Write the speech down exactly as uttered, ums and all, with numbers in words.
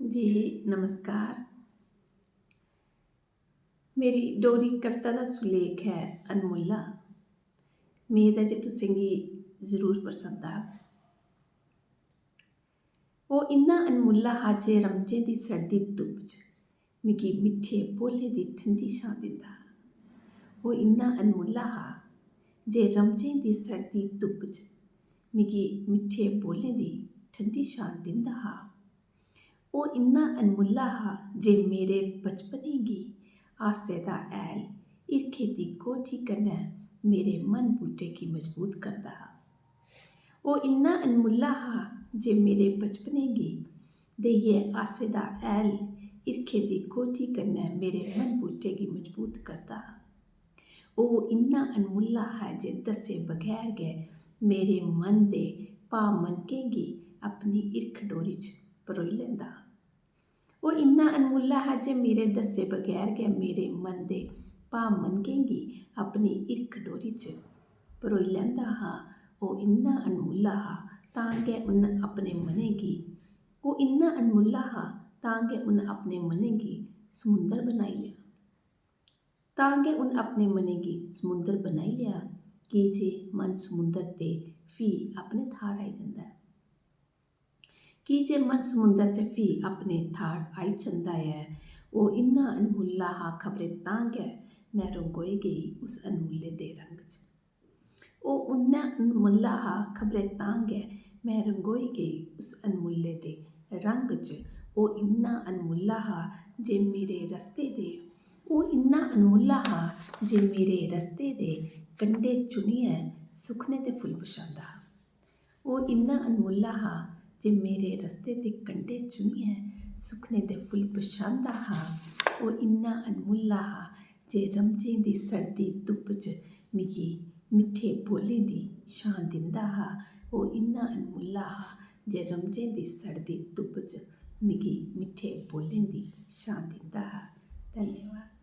जी नमस्कार। मेरी डोगरी कविता दा सुलेख ऐ अनमुल्ला। मेद ऐ जे तुसेंगी जरूर पसंद आग। ओह् इन्ना अनमुल्ला हा जे रमजें दी सड़दी धुप्प च मिगी मिट्ठे बोलें दी ठंडी छां दिंदा हा। ओह् इन्ना अनमुल्ला हा जे रमजें दी सड़दी धुप्प च मिगी मिट्ठे बोलें दी ठंडी छां दिंदा हा। ओह् इन्ना अनमुल्ला हा जे मेरे बचपने गी आसै दा हैल हिरखै दी गोह्टी कन्नै मेरे मन बूह्टे गी मजबूत करदा हा। ओह् इन्ना अनमुल्ला हा जे मेरे बचपने गी देइयै आसै दा हैल हिरखै दी गोह्टी कन्नै मेरे मन बूह्टे गी मजबूत करदा हा। ओह् इन्ना अनमुल्ला हा जे दस्से बगैर गै मेरे मन दे भाव मनकें गी अपनी हिरख डोरी च परोई लैंदा हा। ओह् इन्ना अनमुल्ला हा जे मेरे दस्से बगैर गै मेरे मन दे भाव मनकें गी अपनी हिरख डोरी च परोई लैंदा हा। ओह् इन्ना अनमुल्ला हा तां गै उन्न अपने मनै गी ओह् इन्ना अनमुल्ला हा तां गै उन्न अपने मनै गी समुंदर बनाई लेआ। तां गै उन्न अपने मनै गी समुंदर बनाई लेआ, की जे मन समुंदर ते फ्ही अपने थाह्र आई जंदा ऐ। की जे मन समुंदर ते फ्ही अपने थाह्र आई जंदा ऐ। ओह् इन्ना अनमुल्ला हा, खबरै तां गै में रंगोई गेई उस अनमुल्ले दे रंग च। ओह् उन्ना अनमुल्ला हा, खबरै तां गै में रंगोई गेई उस अनमुल्ले दे रंग च। ओह् इन्ना अनमुल्ला हा जे मेरे रस्ते दे ओह् इन्ना अनमुल्ला हा जे मेरे रस्ते दे कंढे चुनियै सुखने दे फुल्ल बछांदा हा। ओह् इन्ना अनमुल्ला हा जे मेरे रस्ते दे कंढे चुनियै सुखने दे फुल्ल बछांदा हा। ओह् इन्ना अनमुल्ला हा जे रमजें दी सड़दी धुप्प च मिगी मिट्ठे बोलें दी छां दिंदा हा। ओह् इन्ना अनमुल्ला हा जे रमजें दी सड़दी धुप्प च मिगी मिट्ठे बोलें दी छां दिंदा हा। धन्यवाद।